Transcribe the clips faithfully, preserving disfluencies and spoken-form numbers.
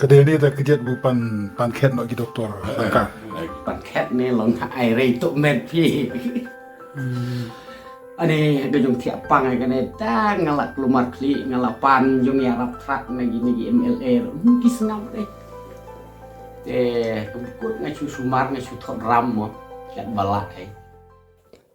Ka dei ne da ka jait bu pan, pan khet noh ki doktor. Ka pan khet ne long ha ai rei tuk met phi. Ani ka jong thiah pang ai kane ta nga la klumar khlieh, nga la pan jong ïa rap trak na ki, na ki M L A ruh ki sngap dei. Te ka bukut nga shu sumar, nga shu thot ram mo. Kat bala ai.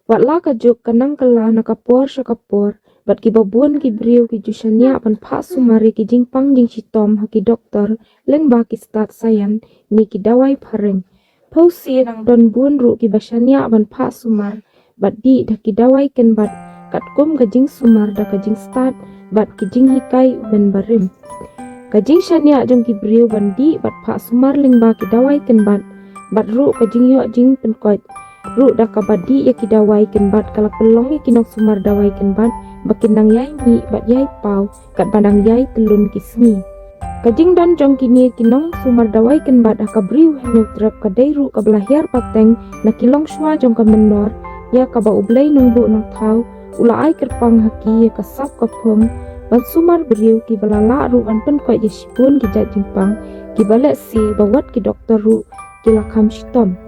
Wat la ka juk ka nang kylla na ka por sha ka por, bad kiba bun ki briew ki ju shaniah ban phah sumar ïa ki jingpang jingshitom ha ki doktor lyngba ki stad saian ne ki dawai phareng. Phewse nang don bun ruh kiba shaniah ban phah sumar bad dih da ki dawai kynbat, katkum ka jingsumar da ka jingstad bad ki jinghikai u mynbarim. Ka jingshaniah jong ki briew ban dih bad phah sumar lyngba ki dawai kynbat, bad ruh ka jingïoh jingpynkhuid ruh da kaba dih ïa ki dawai kynbat ka la pynlong ïa ki nongsumar dawai kynbat ba kin nang ïai mih bad ïai paw katba nang ïai tyllun ki sngi. Ka jingdon jong kine ki nongsumar dawai kynbat ha ka Bri u Hynñiewtrep ka dei ruh kaba la hiar pateng na ki longshuwa jong ka mynnor, ïa kaba U Blei Nongbuh Nongthaw u la ai kyrpang ha ki ïa ka sap ka phong ban sumar briew kiba la lah ruh ban pynkoit ïa shibun ki jait jingpang kiba lehse ba wat ki doktor ruh ki la kham shitom.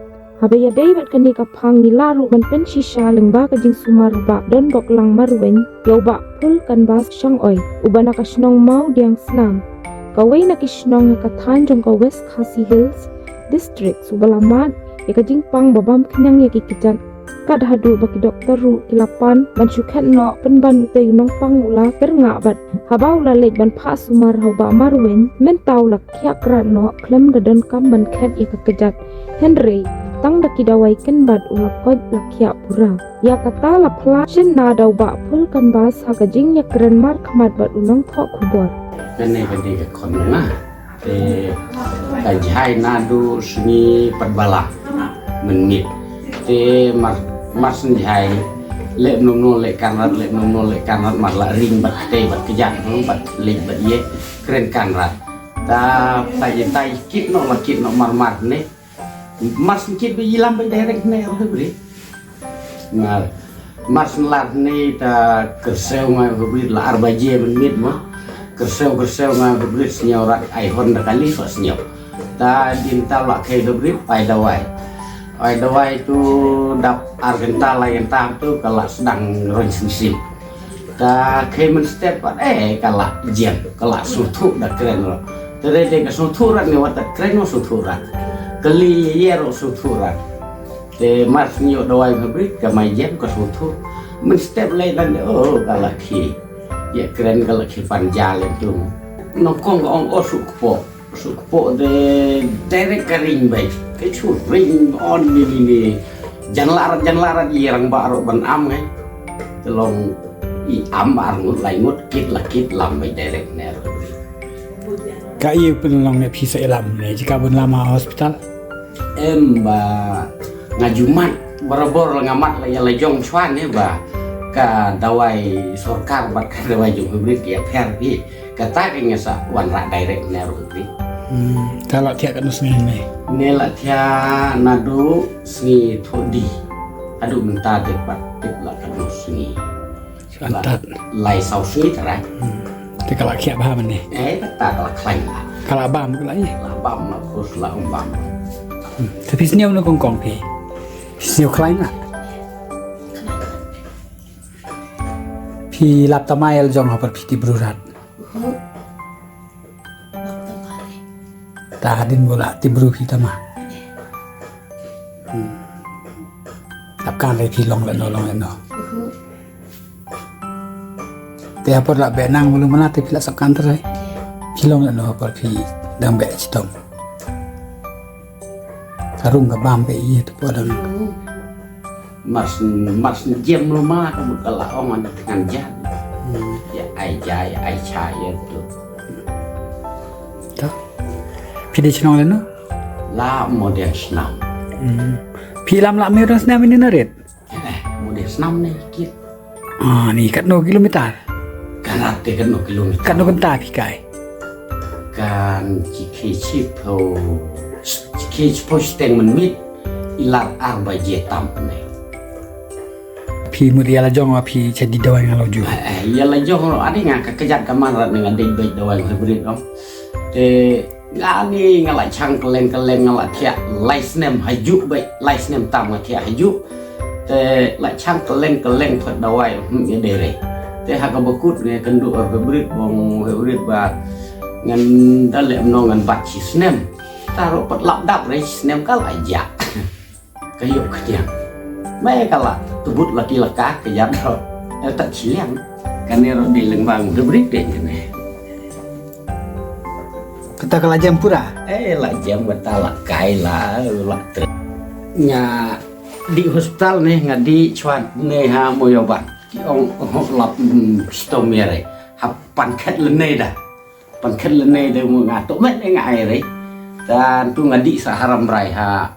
Haba ïadei bad kane ka phang ngi lah ruh ban pynshisha lyngba ka jingsumar u Bah Donboklang Marwein ïa u Bah Phul Kanbas Shangoi uba na ka shnong Mawdiangsnam, kawei na ki shnong ha ka thaiñ jong ka West Khasi Hills District, uba la mad ïa ka jingpang ba bam khñiang ïa ki kjat. Kat haduh ba ki doktor ruh ki la pan ban shu khet noh pynban utei u nongpang u la kyrngah bad haba u la leit ban phah sumar ha u Bah Marwein, mynta u la khiah krat noh khlem da donkam ban khet ïa ka kjat. Hynrei tang da ki dawai kynbat u la koit la khiah pura. Ïa kata la phla shynna da u Bah Phul Kanbas ha ka jingïakren markhmat bad u nongthoh khubor. Kane ka dei ka khon nga. Te ka jhai naduh sngi Patbala mynmiet. Te mar, mar syn jhai leh mano mano leh Kanrat, leh mano mano leh Kanrat, mar la ring bad tei bad kjat, hmm, bad leh bad ïeh kren Kanrat. Ta, ta ïa ta kit noh la kit noh mar mar ne. Mar syn kit ba i lam ba direct ne ruh bri. Nga, mar syn lad ne ta kyrsew nga ha brit la ar baje mynmiet mo. Kyrsew, kyrsew nga ha brit, sniew rat, ai hon da kali, so sniew. Ta dien ta la khei ha brit, ai dawai. Ai dawai tu dap ar kynta, lai kynta tu ka la sdang roin syn sim. Ta khei mynstep pat, eh, ka la jem, ka la sngewthuh da kren ruh. Te dei dei ka sngewthuh rat ne wat da kren ruh sngewthuh rat. Kali ïa ruh sngewthuh rat. Te mar syn ïoh dawai ha brit, ka mai jem, ka sngewthuh. Mynstep lei dan de, oh, ka la khie. Ïa kren ka la khie pan ja lei tu. Nongkong ka ong, oh, shu kpoh. Shu kpoh de direct ka ring bai. Ka shu ring on ni ni ni. Jan larat, jan larat, ïa rangbah ruh ban am ngai. Te long i am ar ngut lai ngut, kit la kit, lam bai direct ne ruh. Ka ïa pynlong ne phi sa ïalam ne, jaka bun lam ha hospital? Em ba nga ju mad, barabor la nga mad la ïa la jong chwa ne ba ka dawai sorkar bad ka dawai jong hybrid ka ïapher phi. Kata ka nga sa wanrah direct ne ruh phi. Hmm, ta la thiah katno sngi ne? Ne la thiah naduh sngi Thohdieng. Haduh mynta te pat tip la katno sngi. Shu antad. Lai saw sngi trai. Hmm. Te ka la khiah bha mane. Eh, kata ka la khlaiñ la. Ka la bam ka la ïa. La bam la kus la um bam. Hmm. Te phi sniew na kong kong phi. Phi sniew khlaiñ la. Phi lap tama ïa la jong ha por phi tip bru rat. Ta hadien ba la tip bru phi tama. Hmm. Lap kan re phi long lano long lano. Te ha por la beh nang mulu mana te phi la sap kan trai. Phi long lano ha por phi dang beh chitom. Ka rung ka bam ka ïa tu po dang. Mar syn, mar syn jem lo ma ka mut ka la ong ana tngan jan. Hmm. Ïa ai ja, ïa ai cha ïa tu. To. Phi dei shnong lano? La Mawdiangsnam. Hmm. Phi lam la Mawdiangsnam ini na rit? Eh, Mawdiangsnam ne kit. Ah, ni katno kilometer? Kan rat te katno kilometer? Katno kynta phi kai? Kan chi khie chiphew, chi khie chiphew shiteng mynmiet, i lad ar baje tam ne. Phi mut ïa la jong wa phi cha dih dawai nga la ju? Eh, eh, ïa la jong, ani nga ka kjat ka man rat ne nga dei beit dawai hybrid no. Te Nga ni nga la chang kylleng kylleng, nga la thiah lai snem hajuh beit, lai snem tam nga thiah hajuh. Te la chang kylleng kylleng thot dawai, hmm, ïa dei re. Te ha kaba kut nga kynduh ar hybrid bong hybrid ba ngan da leh mno ngan bat shi snem. Te ruh pat lap dap re shi snem ka la jah. Ka ïoh ka tiang. Mai ka la tubut la ki la ka ka ïap ro. Eh, tak chiliang. Kane ro di leng bang debrik de kane. Kata ka la jem pura. Eh, la jem kata la kai la la ter. Nga di hospital ne nga di chwat ne ha Moyoban. Ki ong, ong lap, mm, stom ya re. Ha pan khet le ne da. Pan khet le ne da mu nga to met ne nga ai re. Dan tu nga di sa haram rai ha.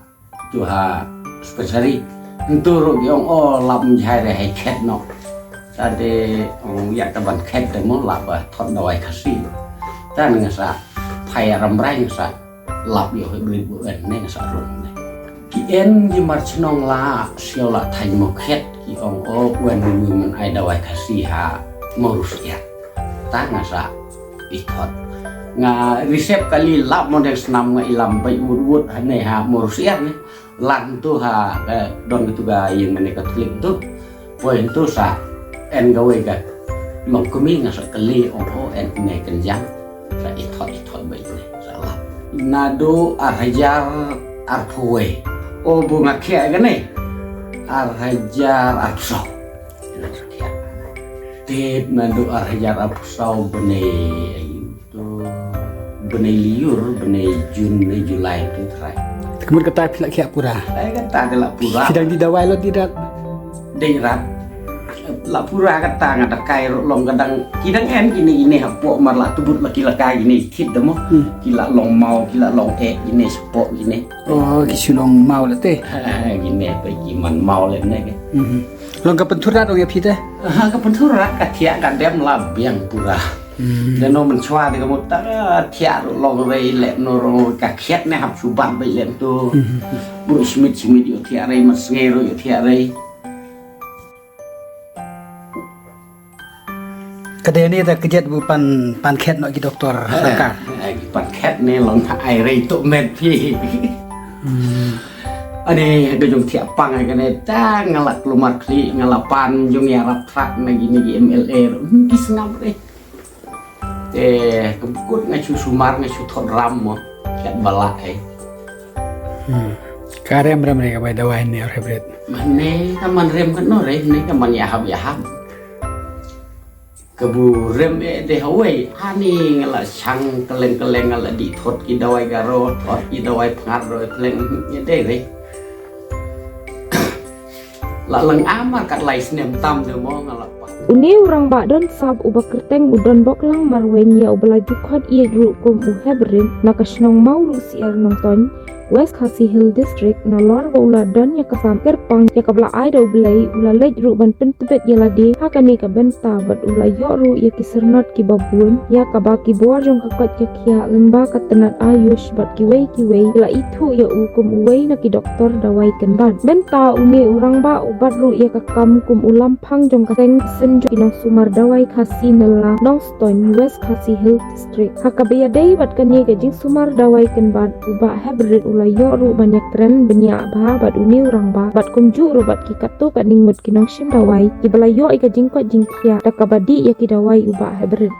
Tu ha spesari. Ntu ruh ki ong, oh, lap mjai re hai khet no. Tade ong ïa ka ban khet de mo lap ba thot dawai Khasi. Tan nga sa phai ram rai nga sa lap ïa hoi bri bu en ne nga sa rum ne. Ki en ki mar chnong la siaw la thai mo khet ki ong, oh, wen wi man ai dawai Khasi ha mo rus ïa. Ta nga sa i thot. Nga risep kali lap mo deng snam nga ilam bai wut wut ha ne ha mo rus ïa ne. Lan tu ha, eh, don tu ga ïing mane Katolik tu. Poi tu sa en ga wei ga long kumi nga sa kali ong, oh, en ne kenjang. Sa i thot i thot bai ne sa lap. Nadu ar hajar ar phuwei. Oh, bu nga khia ga ne. Ar hajar ar phusaw. Tip nadu ar hajar ar phusaw bene. Tu bnai liur, bnai Jun, bnai Julai tu trai. Te kemut kata phi la khiah pura. Ai kata ka la pura. Phi dang di dawai lo di rat. Dei rat. La pura kata nga da kai ro long ka dang ki dang en kine kine hapoh mar la tubut la ki la kai kine kit da mo. Hmm. Ki la long mau, ki la long eh kine hapoh kine. Oh, ki shu long mau la te. Ha, kine pa ki man mau le ne ke. Hmm. Long ka pynthur rat ong ïa phi te. Ha, ka pynthur rat ka thiah ka dem la biang pura. Hmm. Dano mynshwa de ka mut ta thiah ruh long rei leh no rong ka khiat ne hap shu bat beit leh tu. Hmm. Bru shimit shimit ïoh thiah rei, mat sngei ruh ïoh thiah rei. Ka dei ne da ka jet bu pan, pan khet noh ki doktor sorkar. Eh, ki pan khet ne long ai rei tu met phi. Hmm. Ani ka jong thiah pang ai kane ta nga la klumar khlieh nga la pan jong ïarap thrak na kine ki M L A. Hmm, ki sngap re. Te ka bukut nga shu sumar nga shu thot ram mo. Kat bala ai. Hmm. Ka rem rem re ka bai dawai ne ar hybrid. Mane ka man rem ka no re ne ka man ïahap ïahap. Ka bu rem eh de hawei ani nga la shang keleng keleng nga la di thot ki dawai garo thot ki dawai pngar dawai keleng ïa de re. La lang amar kat lai snem tam de mo nga la pa. Une u rangbah don sap uba kyrteng u Donboklang Marwein ïa uba la ju khot ïeit ruh kum u Hebrin na ka shnong Mawruh Syiar Nongtoiñ, West Khasi Hills District, nalor ba u la don ïa ka sam kyrpang ïa kaba la ai da U Blei, u la leit ruh ban pyntbit ïa lade ha kane ka bynta bad u la ïoh ruh ïa ki syrnod kiba bun ïa kaba ki bor jong ka koit ka khiah lyngba ka tnat Ayush bad kiwei kiwei ki la ithuh ïa u kum uwei na ki doktor dawai kynbat. Bynta une u rangbah u bat ruh ïa ka kam kum u lamphang jong ka seng synjuk ki nongsumar dawai Khasi na la Nongstoiñ, West Khasi Hills District. Ha kaba ïadei bad kane ka jingsumar dawai kynbat, u Bah Hebrit u la ïoh ruh ban ïakren bniah bha bad une u rangbah bad kumjuh ruh bad ki katto katne ngut ki nongshim dawai kiba la ïoh ïa ka jingkoit jingkhiah da kaba dih ïa ki dawai u Bah Hebrit.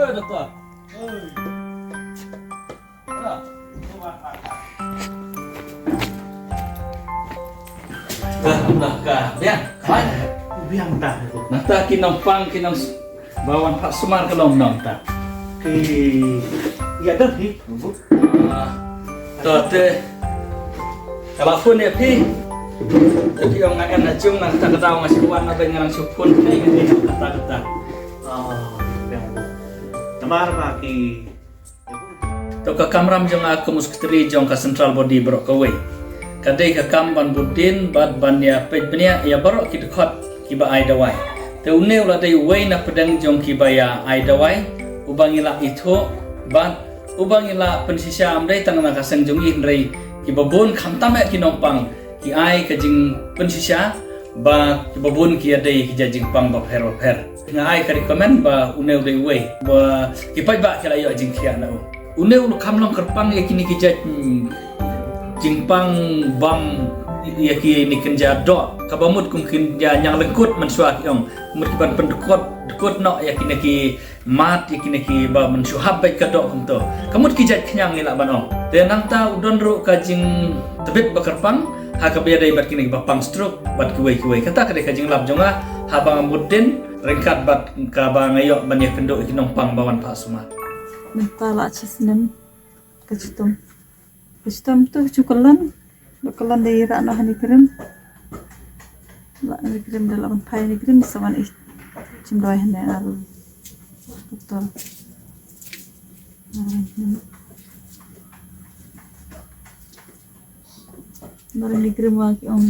Eh, doktor. Eh. Dah, dah, ka biang. Biang dah tu. Nangta ki nongpang, ki nong s-, ba wan phah sumar ka long nangta. Ki ïa dah hi. Ah, to te. Ka la phone ïa phi. Te phi ong nga en na jong nangta ka daw nga shu wan na beng ngan shu phone phi ngan ïa kata kata. Ah, biang. Namar ba ki To ka kamram jong nga kum u sekretari jong ka central body baroh kawei. Ka dei ka kam ban bud dien bad ban ïa peit bniah ïa baroh ki dkhot kiba ai dawai. Te une u la dei uwei na pdeng jong kiba ïa ai dawai uba ngi la ithuh bad uba ngi la pynshisha, ym dei tang na ka seng jong ngi hynrei kiba bun khamtam eh ki nongpang ki ai ka jingpynshisha Ba kiba bun ki ïadei ki jait jingpang bapher bapher. Nga ai ka recommend ba une u dei uwei ba ki paidbah ki la ïoh jingkhiah na u. Une u kham long kyrpang ïa kine ki jait, mm, jingpang bam ïa kine ki kynja doh. Kaba mut kum kynja ñiang lyngkut mynshuwa ki ong. Mut ki ban pyndkut, dkut noh ïa kine ki mat ïa kine kiba mynshuwa hap beit ka doh kumto. Ka mut ki jait khñiang ngi lah ban ong. Te nangta u don ruh ka jingtbit ba kyrpang ha kaba ïadei bad kine kiba pang stroke bad kiwei kiwei. Kata ka dei ka jinglap jong nga haba nga mut dien ryngkat bad kaba nga ïoh ban ïakynduh ïa ki nongpang ba wan phah sumar. Mynta la shi snem ka chitom. Ka chitom tu ka ju kyllon. Ka kyllon da ïa rah noh ha NEIGRIHMS. La NEIGRIHMS da la ban phai NEIGRIHMS sa wan i chim dawai hangne ar doktor. Ar wan hangne. Mar NEIGRIHMS wa ki ong.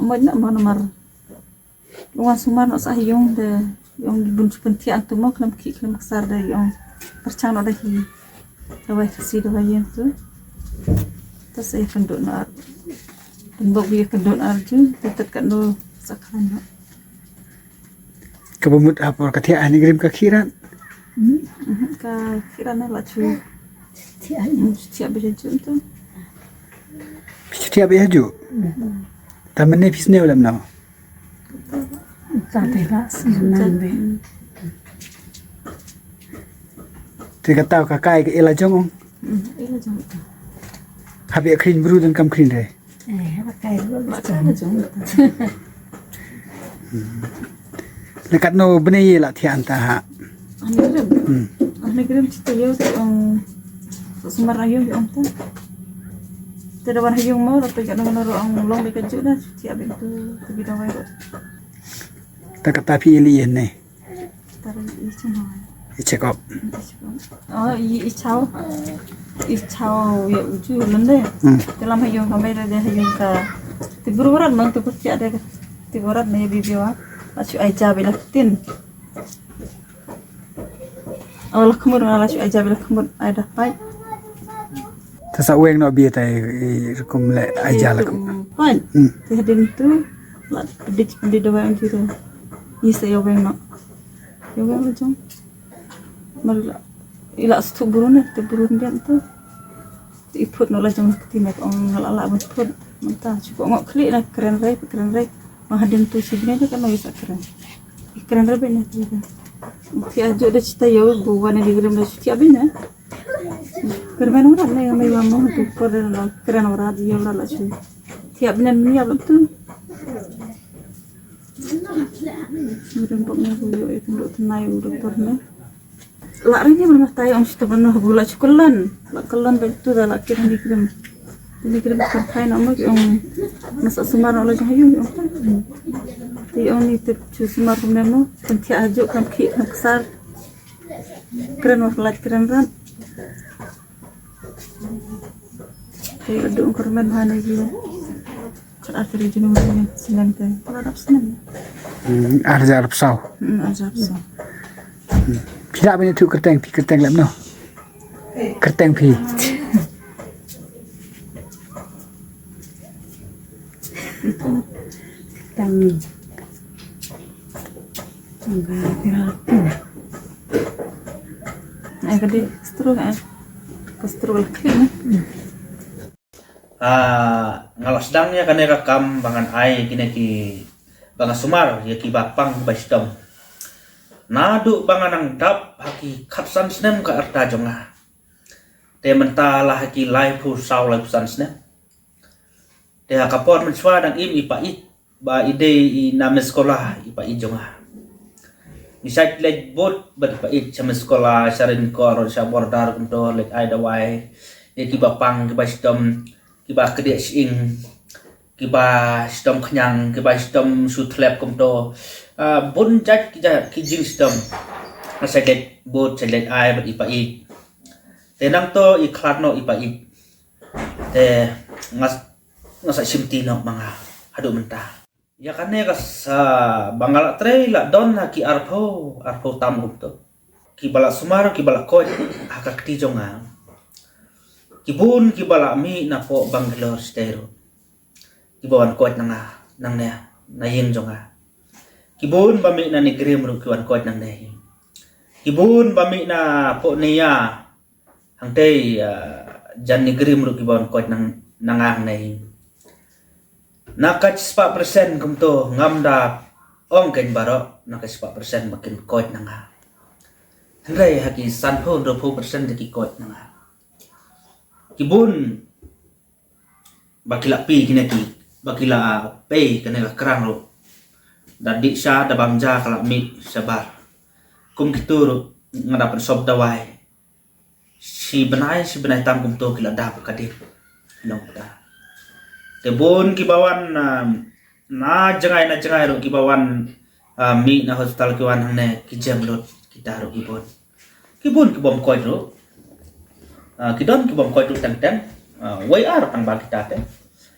Mut na mar. Wan sumar noh sa ha ïung de ïung bun chu pynthiah tu mo khlem khih khlem ksar de ïung pyrchang noh da hi. Dawai Khasi dawai ïing tu. Ta sa ïakynduh noh ar. Pynbok ïakynduh noh ar ju. Te tat katno sa khlaiñ noh. Kaba mut ha por ka thiah ha NEIGRIHMS ka khih rat? Hmm, hmm, ka khih rat ne la chu. Thiah. Hmm, thiah beit ha ju tu. Thiah beit ha ju. Hmm. Ta mynne phi sniew lem no? Te kata ka kai ka ïa la jong ong. Hap ïa khrin bru don kam khrin re. Hap ïa kai la jong. Le katno bnai la thiah hangta ha? Ani grim. Ani grim chita ïoh te ong. Sumar ayu ong ta. Te da wan ha ïung mo, da te katno ro ong long de ka ju da thiah beit tu. Te bi da wai ro. Ta kata phi ili ïa ne. Tara i chino. I check up. Oh, i, i chao. I chao ïa u ju lynde. Hmm. Te lam ha ïung ka mei de ha ïung ka. Te bru rat mang te bru chia de. Te bru rat ne bi biwa. Achu ai ja bela tin. Oh, la khmur la chu ai ja bela khmur ai da pai. Ta sa weng no bi ta i rukum le ai ja la khmur. Pai. Hmm. Te hadin tu. La di di da weng ji de. Ni sa ïa weng no. Ïa weng la jong. Mar la, i la stu bru ne, te bru ne tu. I phut no la jong kti ne ong la la ban phut. Mynta chu ko ngok khlieh na kren rei, kren rei. Ma hadin tu chi bnai de ka no i sa kren. I kren rei beit ne tu de. Ti aju de chita ïa bu wan ne di grim de chu ti abi ne. Kren ora ne me wa mo tu por de la kren ora di ora la chu. Ti abi ne mi abi tu. Ngirim pok ne bu ïoh ïa kynduh tnai u doktor ne. La ring ne mynta ong sita ban noh bu la chukulan. La kulan ba tu da la kir ni krim. Ni krim kan thai na mo ki ong masa sumar na la jong hayu ong. Ti ong ni tip chu sumar kumne mo. Kan thiah hajuk kan khih kan ksar. Kren wa lat kren rat. Te adu ong kyrmen ha ne gi. Khat ar tari jinu ne snem te. Khat ar snem. Hmm, ar hajar arphew saw. Hmm, ar hajar arphew saw. Hmm. Phi da bini tu kyrteng, phi kyrteng lem no. Kyrteng phi. Tang. Enggak, enggak. Ai ka dei stroke, ai. Ka stroke la klik ne. Ah, nga la sdang ïa kane ka kam ba ngan ai kine ki ba nga sumar ïa kiba pang ba shitom. Naduh ba nga nang dap ha ki khatsan snem ka rta jong nga. Te mynta la ha ki laiphew saw laiphew san snem. Te ha ka por mynshuwa dang im i pa ïeit ba i dei i na me skula i pa ïeit jong nga. I sait leit bud bad i pa ïeit sha me skula sha ring kor sha border kumto leit ai dawai. Ïa kiba pang kiba shitom kiba kdiah shing kiba shitom khñiang kiba shitom shu thlep kumto. Ah, bun jait ki jait ki jingshitom. Nga sait leit bud sait leit ai bad i pa ïeit. Te nangto i khlad noh i pa ïeit. Te nga, nga sa shimti noh ma nga haduh mynta. Ïa kane ka sa ba nga la trei la don ha ki arphew, arphew tam kumto. Kiba la sumar, kiba la koit ha ka kti jong nga. Ki bun kiba la mih napoh Bangalore state ruh. kiba wan koit na nga, nangne, na ïing jong nga. Ki bun ba mih na NEIGRIHMS ruh ki wan koit nangne hi. Ki bun ba mih na poh NEIYA, hangtei, ah, jan NEIGRIHMS ruh kiba wan koit nang, na nga hangne hi. Na ka shispah percent kumto ngam da ong kein baroh, na ka shispah percent ba kin koit na nga. Hynrei ha ki sanphew hynriewphew percent te ki koit na nga. Ki bun ba ki la peit kine ki, ba ki la peit kane ka krang ruh. Da dih sha, da bam ja ka la mih shabar. Kum kito ruh nga da pynsop dawai. Shi bnai, shi bnai tam kumto ki la dap ka ding. Long pda. Te bun kiba wan, ah, na jngai, na jngai ruh kiba wan, ah, mih na hospital ki wan hangne ki jem lut kita ruh ki bun. Ki bun ki bym koit ruh. Ah, ki don ki bym koit ruh teng teng. Ah, wei ar tang ba kita te.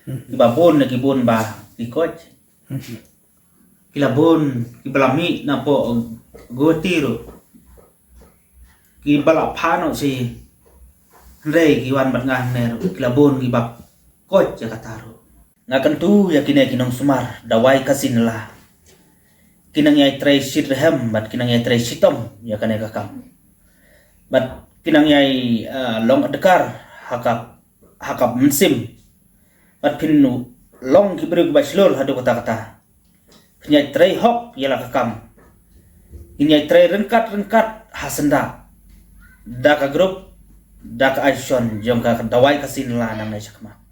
Kiba bun ne ki bun ba ki koit. Ki la bun, kiba la mih na poh Guwahati ruh. Kiba la phah noh shi. Hynrei ki wan bad nga hangne ruh. Ki la bun kiba koit ïa kata ruh. Nga kyntu ïa kine ki nongsumar dawai Khasi Nala. Ki nang ïai trei shitrhem bad ki nang ïai trei shitom ïa kane ka kam. Bad ki nang ïai, ah, long adkar ha ka, ha ka mynsiem. Bad phin long ki briew kiba shlur haduh katta katta. Phin ïai trei hok ïa la ka kam. Ngin ïai trei ryngkat ryngkat ha syndah. Da ka group, da ka association jong ka dawai Khasi Nala nangne shakhmat.